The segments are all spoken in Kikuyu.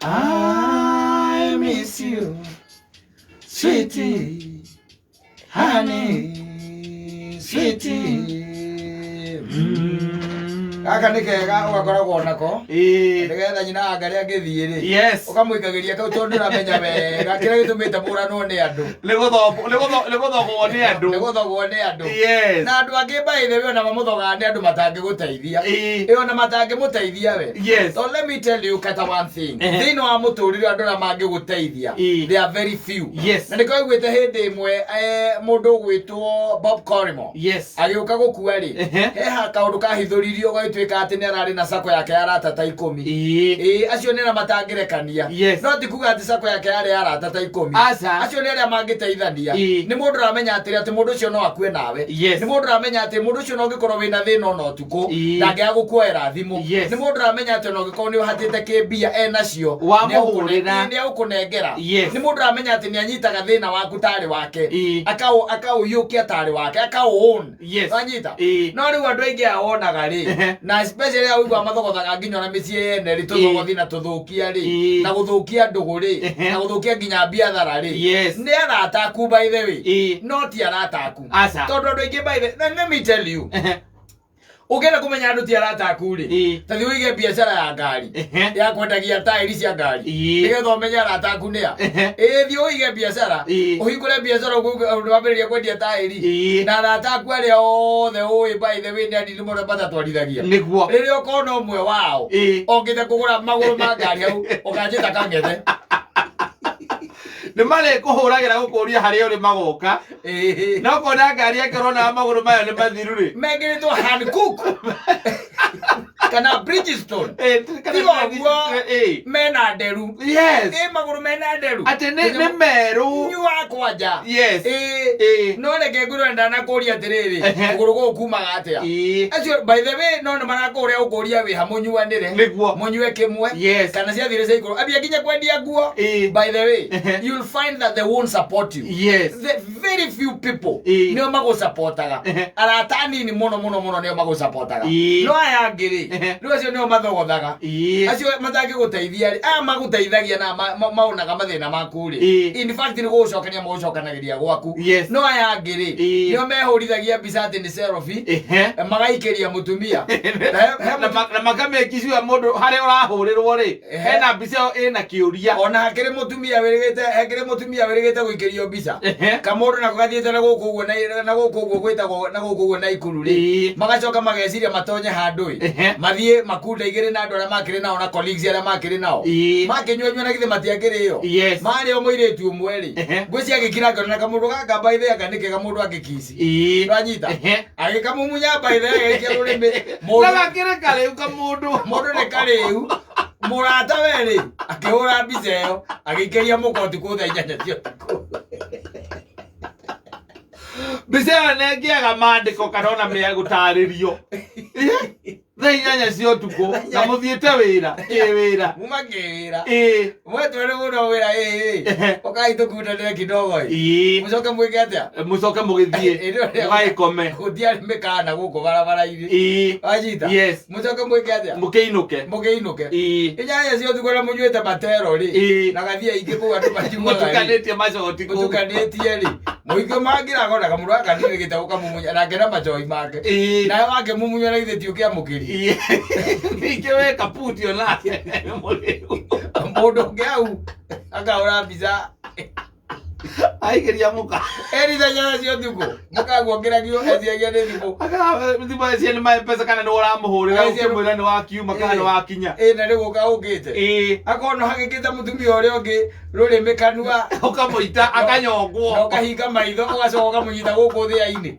I miss you, sweetie, honey, sweetie. Gaka nĩ kega ũgakoragwo nako nĩgetha nyina wa ngarĩ angĩthiĩ rĩ ũkamũikagĩria kau tondũ ndũramenya wega kĩrĩa gĩtũmĩte mũranwo nĩ andũ. Nĩ gũthogwo nĩ andũ. Nĩ gũthogwo nĩ andũ. Na andũ angĩ, by the way, ona mamũthogaga nĩ andũ matangĩgũteithia. Ĩ ona matangĩmũteithia we. So let me tell you kata one thing. Thĩinĩ wa mũtũrĩre, andũ arĩa mangĩgũteithia, they are very few. Na nĩkĩo aiguĩte hĩndĩ ĩmwe mũndũ ũgwĩtwo Bob Collymore agĩũka gũkua rĩ, heha kaũndũ kahithũririo gagĩtuĩka atĩ nĩ ararĩ na sacco yake ya arata ta 10. Ĩĩ, acio nĩ arĩa matangĩrekania. No ti kuga atĩ sacco yake yarĩ ya arata ta 10. Aca. Acio nĩ arĩa mangĩteithania. Nĩ mũndũ ũramenya atĩrĩ, atĩ mũndũ ũcio no akue nawe. Nĩ mũndũ ũramenya atĩ mũndũ ũcio no ũngĩkorwo wĩna thĩna ona ũtukũ, ndangĩaga gũkuoera thimũ. Nĩ mũndũ ũramenya atĩ ona ũngĩkorwo nĩ ũhatĩte kĩmbia enacio, Wamũhũrĩra. nĩ egũkũnengera. Nĩ mũndũ ũramenya atĩ nĩ anyitaga thĩna waku tarĩ wake, akaũiyũkia tarĩ wake, akaũ own. Wanyita? No rĩu andũ aingĩ aya wonaga rĩ, na especially aya ũigua mathogothaga nginya ona mĩciĩ yene rĩ, tũthogothi na tũthũkia rĩ, na gũthũkia ndũgũ rĩ, na gũthũkia nginya biathara rĩ, nĩ arata aku, by the way, no ti arata aku. Aca. Tondũ andũ aingĩ, by the, let me tell you, ũngĩenda kũmenya andũ ti arata aku rĩ, ta thiĩ ũige biacara ya ngari, ya kwendagia taĩri cia ngari, nĩgetha ũmenye arata aku nĩa. Ĩĩ, thiĩ ũige biacara, ũhingũre biacara ũguo wambĩrĩria kwendia taĩri, na arata aku arĩa othe ũĩ, by the way, nĩ anini mũno matatwarithagia. Rĩrĩa ũkona ũmwe wao okĩte kũgũra magũrũ ma ngari hau, ũkanjĩta kang'ethe. Nĩ marĩkũhũragĩra gũkũria harĩa ũrĩ magoka. No kona ngari yake ũrona magũrũ mayo nĩ mathiru rĩ. Mekĩrĩtwo Hankook kana Bridgestone. Kana Tiga ũguo, mena nderu. Ĩ magũrũ mena nderu. Atĩ nĩ merũ. Nyua kwanja. Ĩ no reke ngwĩre, ndanakũria atĩrĩrĩ, kũgũrũ gũkũ kumaga atĩa? Acio, by the way, no nĩ marakũrĩa ũkũria wĩ ha mũnyuanĩre. Mũnyue kĩmwe. Kana ciathire cia igũrũ ambia nginya kwendia nguo. By the way, you'll find that they won't support you. The very few people nĩo magũsapotaga. Arata anini mũno mũno mũno nĩo magũsapotaga. No aya angĩ rĩ, rĩu acio nĩo mathogothaga. Acio matangĩgũteithia rĩ, aya magũteithagia na maonaga mathĩna maku rĩ, in fact nĩ gũgũcokania magũcokanagĩria gwaku. No aya angĩ rĩ, nĩo mehũrithagia mbica atĩ nĩ selfie, magaikĩria mũtumia. Na he Na makamekicua mũndũ harĩa ũrahũrĩrwo rĩ, hena mbica ĩyo ĩna kĩũria. Ona hakĩrĩ mũtumia wĩrĩgĩte, hakĩrĩ mũtumia wĩrĩgĩte gũikĩrio mbica. Kamũndũ nako gathiĩte na gũkũ ũguo na gũkũ ũguo gwĩtagwo na gũkũ ũguo na ikuru rĩ, magacoka mageciria matonye handũ ĩ, mathiĩ makunda igĩrĩ na andũ arĩa makĩrĩ nao na colleagues arĩa makĩrĩ nao, makĩnyuanyua na githĩ matiakĩrĩo. Marĩ o mũirĩtu ũmwe rĩ, ngwĩciria agĩkira ngoro na kamũndũ gaka, by the way, anga nĩ kega mũndũ angĩkici. Ndwanyita? Agĩkamumunya, by the way, agĩikia rũrĩmĩ Na mũndũ gakĩrĩ karĩu kamũndũ. Mũndũ nĩ karĩu mũrata we rĩ, akĩhũra mbica ĩyo agĩikĩria mũka ũtukũ thaa 8 cia ũtukũ. Mbica ĩyo nĩngĩaga maandĩko kana ona mĩa gũtarĩrio. Thaa 8 cia ũtukũ na mũthiĩte wĩra ĩ wĩra. Muma kĩwĩra. Mwetwere mũno wĩra ĩ ũkai tũkundanĩre kidogo ĩ. Mũcoke mwĩke atĩa? Mũcoke mũgĩthiĩ. Ĩ, mũgagĩkome. Gũtiarĩ mĩkana gũkũ barabara-inĩ. Wanyita? Yes. Mũcoke mwĩke atĩa? Mũkĩinũke. Mũkĩinũke. 8 cia ũtukũ na mũnyuĩte matero rĩ, na gathia aingĩ kũu andũ manyuaga rĩ. Mũtukanĩtie macoti kũu. Mũtukanĩtie rĩ, mũingĩ mangĩraga kamũndũ gaka ndirĩgĩte gũkamumunya nake na machoi make. Nawe wakĩmumunya na githĩ ti ũkĩamũkĩri? Ningĩ we kaputi onake mũrĩu. Mũndũ ũngĩ hau akahũra mbica. Aigĩria mũka. Eri thaa 8 cia ũtukũ mũkaguongeragia eciagia nĩ thimũ. Thimũ cia nĩ ma M-Pesa kana nĩ ũramũhũrĩra ũkĩmwĩra nĩ wakiuma kana nĩ wakinya. Ĩ na nĩ gũka ũkĩte. Akorwo no hagĩkĩte mũtumia ũrĩa ũngĩ rũrĩmĩ kanua. Ũkamũita akanyongwo. Na ũkahinga maitho ũgacoka ũkamũnyita gũkũ thĩa-inĩ.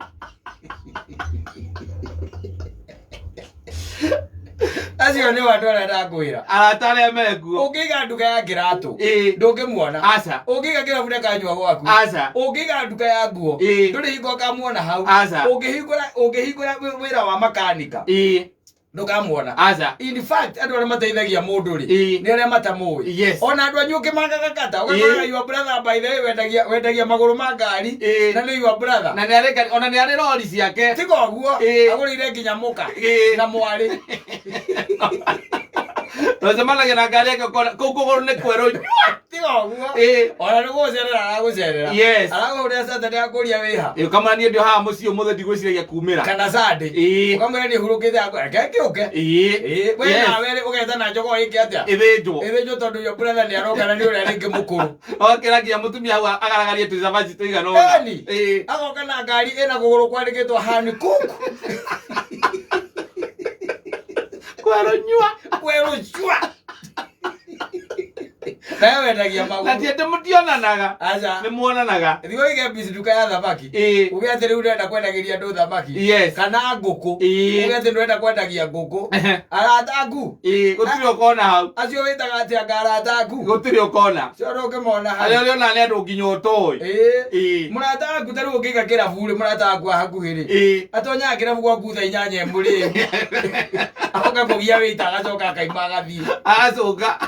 Acio nĩ andũ arĩa ndakwĩra. Arata arĩa mekuo. Ũngĩiga nduka ya kĩratũ, ndũngĩmuona. Aca. Ũngĩiga kĩrabu na kanyua gwaku. Aca. Ũngĩiga nduka ya nguo, ndũrĩ hingo ũkamuona hau. Aca. Ũngĩhingũra wĩra wa makanika, ndũkamuona. Aca. In fact, andũ arĩa mateithagia mũndũ rĩ, nĩ arĩa matamũĩ. Ona andũ anyu ũkĩmangaga kata ũgakoraga your brother, by the way, wendagia magũrũ ma ngari, na nĩ your brother. Na nĩ arĩ ona nĩ arĩ rori ciake. Tiga ũguo, agũrĩire nginya mũka na mwarĩ. Nocemanagia na ngari yake ũkona kũu kũgũrũ nĩ kwerũ nyua. Tiga ũguo. Ĩĩ. Ona nĩ gũgũcerera aragũcerera. Yes. Arakũhũrĩra Saturday akũria wĩha. Ĩĩ, ũkamwĩra niĩ ndĩ haha mũciĩ ũmũthĩ ndigwĩciragia kumĩra. Kana Sunday. Ĩĩ. Ũkamwĩra niĩ hurũkĩte akwa. Reke ngĩũke. Ĩĩ. Ĩĩ, we Yes. nawe rĩ ũgetana njogoo ĩke atĩa? Ĩthĩnjwo. Ĩthĩnjwo tondũ your brother nĩ aroka na nĩ ũrĩa rĩngĩ mũkũrũ. Okĩra nginya mũtumia hau agaragarie tũcabaci tũigana ũna. Ĩni. Ĩĩ. Agoka na ngari ĩna kũgũrũ kwandĩkĩtwo Hancock. Kwerũ nyua. Kwerũ cua. Nawe wendagia Na ti magũrũ. atĩ mũtionanaga. Aca. Nĩ muonanaga. Thiĩ ũige mbici nduka ya thamaki. Ĩĩ. Uge atĩ rĩu ndĩrenda kwendagĩria andũ thamaki. Yes. Kana ngũkũ. Ĩĩ. Uge atĩ ndĩrenda kwendagia ngũkũ. Arata aku. Ĩĩ, gũtirĩ ũkona hau. Acio wĩtaga atĩ anga arata aku. Gũtirĩ ũkona. Cio ndũngĩmona hau. Arĩa ũrĩonaga nĩ andũ nginya ũtoĩ. Ĩĩ. Ĩĩ. Mũrata waku ta rĩu ũngĩiga kĩrabu rĩ, mũrata waku wa hakuhĩ rĩ. Ĩĩ. Atonyaga kĩrabu gwaku thaa inyanya ĩmũrĩ. Agoka kũgia wĩita agacoka akaima agathiĩ. Agacoka.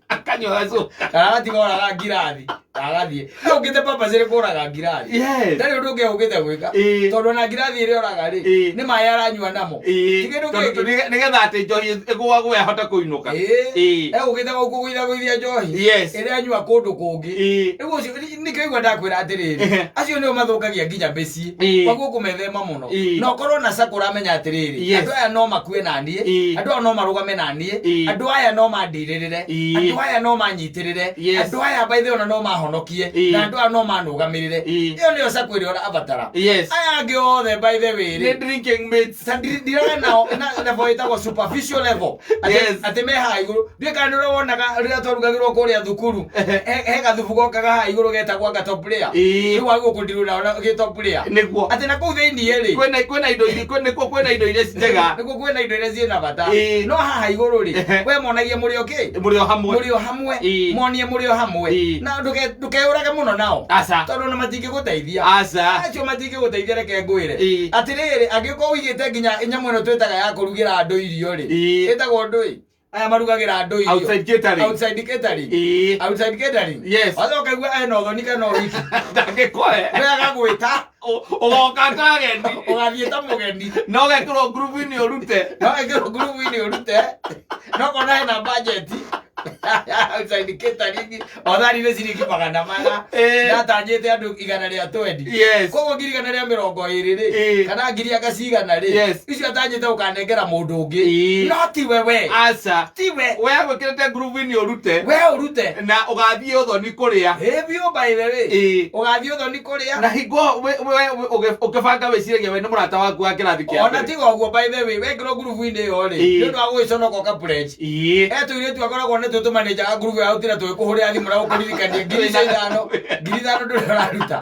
Akanyua agacoka. Kana agatiga oraga ngirathi. Agathiĩ. No ũngĩte purpose kũraga ngirathi. Yes. Ndarĩ ũndũ ũngĩ ũngĩte gwĩka. Ĩĩ. Tondũ ona ngirathi ĩrĩa oraga rĩ, Ĩĩ. nĩ maĩ aranyua namo. Ĩĩ. Ti kĩndũ Tondũ kĩngĩ. nĩgetha atĩ njohi ĩgũagũe ahote kũinũka. Ĩĩ. Ĩĩ. Egũkĩte gũkũgũithagũithia njohi. Yes. Ĩrĩa anyua kũndũ kũngĩ. Ĩĩ. Rĩu ũcio nĩkĩo igua ndakwĩra atĩrĩrĩ Ehe. acio nĩo mathũkagia nginya mĩciĩ Ĩĩ. koguo kũmethema mũno Ĩĩ. na ũkorwo na sako ũramenya atĩrĩrĩ Yes. andũ aya no makue na niĩ Ĩĩ. andũ aya no marũgame na niĩ Ĩĩ. andũ aya no mandirĩrĩre Ĩĩ. andũ aya no manyitĩrĩre Yes. andũ aya by the way ona no mahonokie Ĩĩ. na andũ aya no manũgamĩrĩre Ĩĩ. ĩyo nĩyo sako ĩrĩa ũrabatara Yes. aya angĩ othe by the way Nĩ rĩ drinking mates. ta ndiraga nao na level ĩtagwo superficial level atĩ Yes. atĩ me haha igũrũ ndiũĩ kana nĩ ũrĩa wonaga rĩrĩa twarugagĩrwo kũrĩa thukuru he gathubu gokaga haha igũrũ getagwo anga top layer Ĩĩ. rĩu wagĩrĩirwo kũndirwo nao na gĩ top layer Nĩguo. atĩ na kũu thĩiniĩ rĩ Kwĩna kwĩna indo iria kwĩna nĩkuo kwĩna indo iria njega. nĩkuo kwĩna indo iria ciĩna bata Ĩĩ. no haha igũrũ rĩ Ehe. we monagie mũrĩ o kĩ Mũrĩ o hamwe. mũrĩ o hamwe Ĩĩ. monie mũrĩ o hamwe Ĩĩ. na ndũkeyũrage mũno nao Aca. tondũ ona matingĩgũteithia Aca. acio matingĩgũteithia reke ngwĩre Ĩĩ. atĩrĩrĩ angĩkorwo ũigĩte nginya nyamũ ĩno twĩtaga ya kũrugĩra andũ irio rĩ Ĩĩ. ĩtagwo ndũĩ aya marugagĩra andũ irio Outside catering. outside catering Ĩĩ. outside catering Yes. wacoka igua ena ũthoni kana ũhiki Ndangĩkũhe. we agagwĩta Ũgoka ta ageni. ũgathiĩ ta mũgeni No ũgekĩrwo ngurubu-inĩ ũrute. no ĩkĩrwo ngurubu-inĩ ũrute no kona hena budget outside catering othari nĩ ciringi 400 Ĩĩ. ndatanyĩte andũ 120 Yes. koguo 120 rĩ Ĩĩ. kana ngiri anga cigana rĩ Yes. icio atanyĩte ũkanengera mũndũ ũngĩ Ĩĩ. no tiwe we Aca. tiwe We agwĩkĩrĩte ngurubu-inĩ ũrute. we ũrute Na ũgathiĩ ũthoni kũrĩa. ĩ biũ by the way Ĩĩ. ũgathiĩ ũthoni kũrĩa Na hingo ũkĩbanga wĩciragia we nĩ mũrata waku wa kĩrathi kĩa ona mbere. tiga ũguo by the way wekĩrwo ngurubu-inĩ ĩyo rĩ Ĩĩ. nĩ ũndũ wa gũgĩconoka ũka pledge Ĩĩ. he tũirĩtu akoragwo nĩ tũtũmanĩnjaga ngurubu ya gũtira tũgĩkũhũrĩra thimũ na gũkũririkania ngiri icio ithano ngiri ithano ndũrĩ ũraruta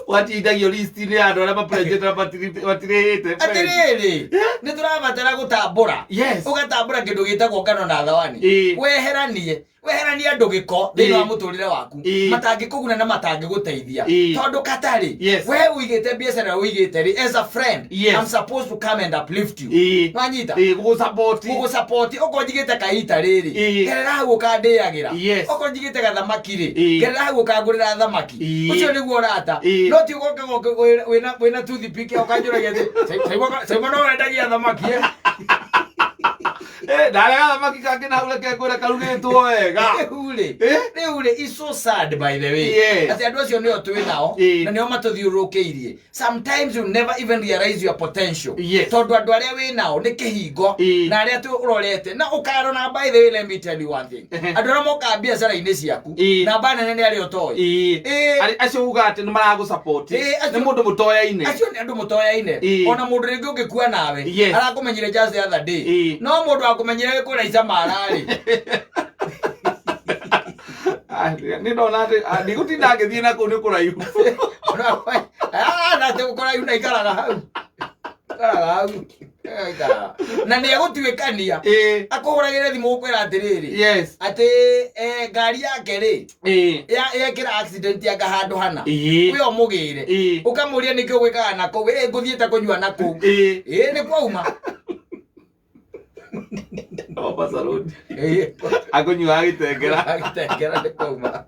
Watindagio list-inĩ ya andũ arĩa maprenjete na matirĩhĩte. atĩrĩrĩ nĩ tũrabatara gũtambũra Yes. ũgatambũra kĩndũ gĩtagwo ngano na thawani Ĩĩ. weheranie weheranie andũ gĩko thĩinĩ wa Ĩĩ. mũtũrĩre waku Ĩĩ. matangĩkũguna na matangĩgũteithia Ĩĩ. tondũ katarĩ Yes. we ũigĩte biacara ũigĩte rĩ as a friend Yes. I'm supposed to come and uplift you Ĩĩ. nwanyita Ĩĩ, gũgũsupport. gũgũsupport okorwo njigĩte kaita rĩrĩ Ĩĩ. gerera hau ũkandĩagĩra Yes. okorwo njigĩte gathamaki rĩ Ĩĩ. gerera hau ũkangũrĩra thamaki Ĩĩ. ũcio nĩguo ũrata Ĩĩ. no ti ũgoka wĩna toothpick ũkanjũragia atĩ Saimo no wendagia thamaki eh?" Eh, ndarega thamaki kangĩ na hau reke ngwĩre karugĩtwo wega. Rĩu rĩ Eh? rĩu rĩ is so sad by the way Yes. atĩ andũ acio nĩo twĩ nao Ĩĩ. na nĩo matũthiũrũrũkĩirie sometimes you never even realize your potential Yes. tondũ andũ arĩa wĩ nao nĩ kĩhingo Ĩĩ. na arĩa ũrorete na ũkarora by the way let me tell you one thing Ehe. andũ arĩa mokaga biacara-inĩ ciaku Ĩĩ. namba nene nĩ arĩa ũtoĩ Ĩĩ. Ĩĩ. Acio uga atĩ nĩ maragũsupport. Ĩĩ, acio- Nĩ mũndũ mũtoyaine. acio nĩ andũ mũtoyaine Ĩĩ. ona mũndũ rĩngĩ ũngĩkua nawe Yes. arakũmenyire just the other day Ĩĩ. no mũndũ akũmenyire wĩ kũrĩa icamara rĩ Ah, nĩ ndona atĩ ah, ndigũtinda ngĩthiĩ na kũu nĩ kũraihu. na kũraihu na ikaraga hau ikaraga hau Ikaraga. na nĩ egũtuĩkania Ĩĩ. akũhũragĩre thimũ gũkwĩra atĩrĩrĩ Yes. atĩ ngari yake rĩ Ĩĩ. yekĩra accident anga handũ hana Ĩĩ. we ũmũgĩre Ĩĩ. ũkamũria nĩkĩ ũgwĩkaga na kũu ĩ ngũthiĩte kũnyua na kũu Ĩĩ. ĩ nĩ kwauma Mombasa Road. Ĩĩ. Akũnyuaga gĩtengera. Gĩtengera nĩ kwauma.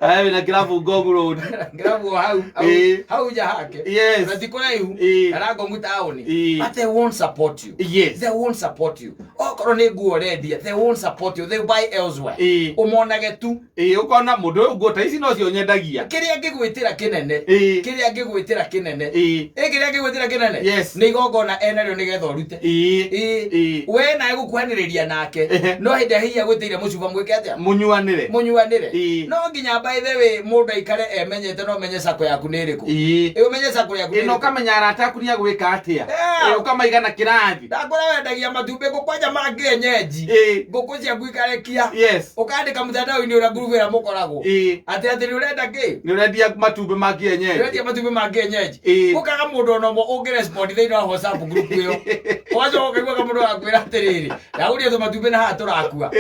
Aya wĩna kĩrabu Ngong Road. Kĩrabu o hau hau- Ĩĩ. hau nja hake. Yes. Na ti kũraihu. Ĩĩ. Kana Ngong taũni. Ĩĩ. But they won't support you. Yes. They won't support you. Okorwo nĩ nguo ũrendia, they won't support you. They buy elsewhere. Ĩĩ. Ũmonage tu. Ĩĩ, ũkona mũndũ ũyũ nguo ta ici nocio nyendagia. Kĩrĩa ngĩgwĩtĩra kĩnene. Ĩĩ. Kĩrĩa ngĩgwĩtĩra kĩnene. Ĩĩ. Ĩ kĩrĩa ngĩgwĩtĩra kĩnene? Yes. Nĩ igongona enarĩo nĩgetha ũrute. Ĩĩ. Ĩĩ. Ĩĩ. We nawe gũkuhanĩrĩria nake. Ehe. No hĩndĩ ĩrĩa hihi agwĩtĩire mũcuba mwĩke atĩa? Mũnyuanĩre. Mũnyuanĩre. Ĩĩ. No nginya by the way mũndũ aikare emenyete no menye sako yaku nĩ ĩrĩkũ. Ĩĩ. Ĩ ũmenye sako yaku nĩ Ĩ, na ĩrĩkũ. ũkamenya arata aku nĩ agwĩka atĩa. Yeah. Ĩ, ũkamaigana kĩrathi. Ndakora wendagia matumbĩ ngũkũ kwanja ma kĩenyenji. Ĩĩ. Ngũkũ ciaku ikarekia. Yes. Ũkandĩka mtandao-inĩ ũrĩa ngurubu ĩrĩa mũkoragwo. Ĩĩ. Atĩ atĩ nĩ ũrenda kĩ? Nĩ ũrendia matumbĩ ma kĩenyenji. Ũrendia matumbĩ ma kĩenyenji. Ĩĩ. Gũkaga mũndũ ona ũmwe ũngĩrespond thĩinĩ wa WhatsApp group ĩyo. Ũgacoka ũkaigua mũndũ akwĩra atĩrĩrĩ, ndagũrire tũmatumbĩ na haha tũrakua.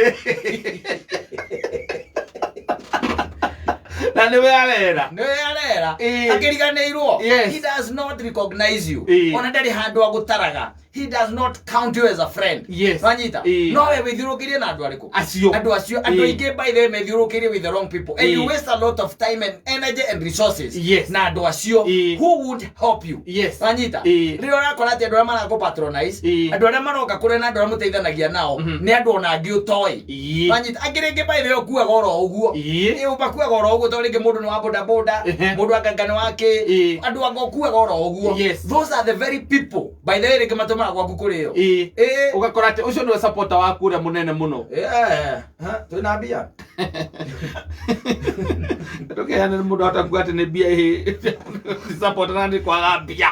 Na nĩwe arera. Nĩwe arera. Ĩĩ. Akĩriganĩirwo. Yes. He does not recognize you. Ĩĩ. Ona ndarĩ handũ agũtaraga. He does not count you as a friend. Yes. Wanyita? Ĩĩ. No we wĩthiũrũkĩirie na andũ arĩkũ? Acio. Andũ acio, andũ Ĩĩ. aingĩ by the way methiũrũkĩirie with the wrong people. And you Ĩĩ. waste a lot of time and energy and resources. Yes. Na andũ acio Ĩĩ. who would help you. Yes. Wanyita? Ĩĩ. Rĩrĩa ũrakora atĩ andũ arĩa marakũ patronize, Ĩĩ. andũ arĩa maroka kũrĩa na andũ arĩa mũteithanagia nao, nĩ andũ ona angĩ ũtoĩ. Ĩĩ. Wanyita? Angĩ rĩngĩ by the way ũkuaga oro ũguo. Ĩĩ. Ĩĩ, ũmakuaga oro ũguo tondũ rĩngĩ mũndũ nĩ wa boda boda, Ehe. mũndũ anganga nĩ wa kĩ, Ĩĩ. andũ anga ũkuaga oro ũguo. Yes. Those are the very people by the way rĩngĩ matũmaga gwaku kũrĩo. Ĩĩ. Ĩĩ. Ũgakora atĩ ũcio nĩwe supporter waku ũrĩa mũnene mũno. Yeah. Ha, twĩna mbia. Ndũkeane nĩ mũndũ ahota kuga atĩ nĩ mbia ĩ support na nĩ kwaga mbia.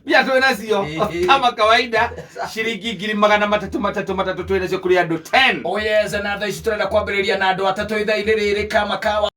Mbia twĩ nacio Ĩĩ. kama kawaida ciringi 300,000 matatũ matatũ twĩ nacio kũrĩ andũ 10. Oh yes, na thaa ici tũrenda kwambĩrĩria na andũ atatũ ithaa-inĩ rĩrĩ kama kawa.